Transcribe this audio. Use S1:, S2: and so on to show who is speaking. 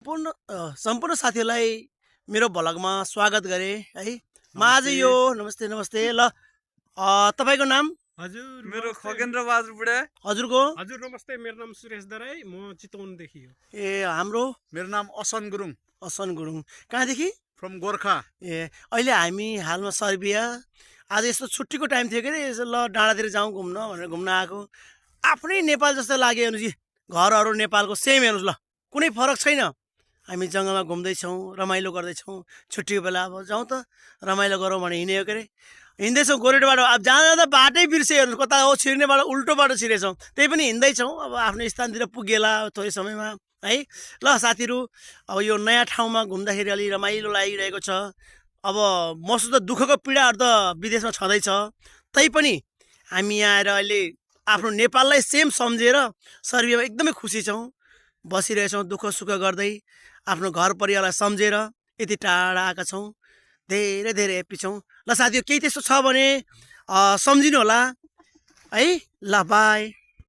S1: सम्पूर्ण साथीहरूलाई मेरो भ्लगमा स्वागत गरे है। म आज यो नमस्ते नमस्ते ल तपाईको नाम?
S2: हजुर
S3: मेरो खगेन्द्र बहादुर बुढा।
S1: हजुरको?
S2: हजुर नमस्ते, मेरो नाम सुरेश दराई, म चितवनदेखि हो।
S1: ए हाम्रो
S3: मेरो नाम असन गुरुङ,
S1: असन गुरुङ। कहाँदेखि?
S3: फ्रम गोर्खा।
S1: ए अहिले हामी हालमा सर्बिया, आज यस्तो छुट्टीको टाइम थियो के अरे, यसो ल डाँडातिर जाउँ घुम्न भनेर घुम्न आएको। आफ्नै नेपाल जस्तो लाग्यो हेर्नुहोस्, घरहरू नेपालको सेम हेर्नुहोस् ल, कुनै फरक छैन। हामी जङ्गलमा घुम्दैछौँ, रमाइलो गर्दैछौँ। छुट्टीको बेला अब जाउँ त रमाइलो गरौँ भने हिँड्यो के अरे, हिँड्दैछौँ गोरेटो बाटो। अब जाँदा जाँदा बाटै बिर्से हेर्नुहोस्, कता हो छिर्ने बाटो, उल्टो बाटो छिरेछौँ। त्यही पनि हिँड्दैछौँ, अब आफ्नो स्थानतिर पुगेला थोरै समयमा है। ल साथीहरू, अब यो नयाँ ठाउँमा घुम्दाखेरि अलि रमाइलो लागिरहेको छ। अब मसो त दुःखको पीडाहरू त विदेशमा छँदैछ, तैपनि हामी यहाँ आएर अहिले आफ्नो नेपाललाई सेम सम्झेर सर्बियामा एकदमै खुसी छौँ, बसिरहेछौँ दुःख सुख गर्दै, आफ्नो घर परिवारलाई सम्झेर यति टाढा आएका छौँ। धेरै धेरै ह्याप्पी छौँ। ल साथीहरू, केही त्यस्तो छ भने सम्झिनु होला है। ल बाई।